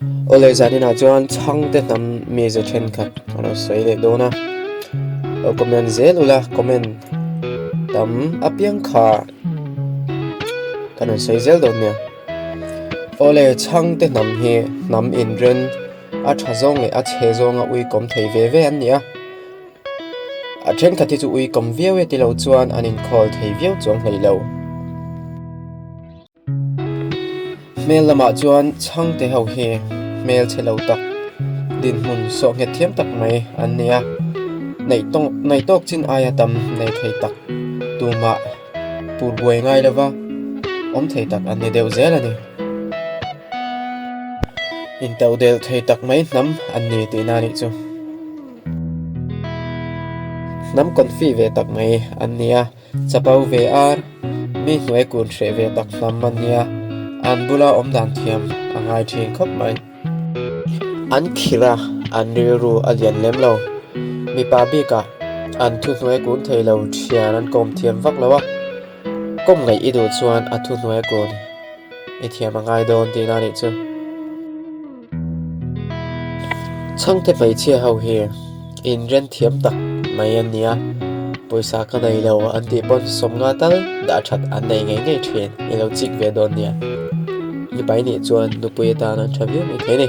Awle zaninah chuan chhangte hnam mize thenkhat ka lo sawi leh dawn a, lo comment zel ula comment tam apiang kha kan rawn sawi zel dawn nia. Awle chhangte hnam hi hnam inren a tha zawng leh a chhe zawnga uikawm thei ve ve an ni a, a thenkhat hi chu uikawm viau e tilo chuan an inkhawl thei viau chuang hlei lo. Hmel lamah chuan chhangte ho hi hmel chhe lo tak dinhmun sawh nghet thiam tak mai an ni a, neih tawk neih tawk chin aia tam nei thei tak tumah tur buai ngai lova awm thei tak an ni deuh zel a ni. Intodelh thei tak mai hnam an ni tihna a nih chu. Hnam confi ve tak mai an ni a. Chapo ve ar, mi hnuai kun hreh ve tak hnam a nia, an bula awm dan thiam a ngai thin khawp mai. An khirh a, an rilru a lian lem lo. Mipa bikah an thu hnuai kun thei lo thian an kawm thiam vak lo a, kawm ngaih i duh chuan a thu hnuai kun i thiam a ngai dawn tihna a nih chu. Chhangte hmeichhia ho hi inren thiam tak mai an ni a, pawisa ka nei lo an tih pawn sawmnga tal dah that an nei ngei ngei thin i lo chik ve dawn nia. Mipa i nih chuan nupui atan an tha viau mai thei a ni.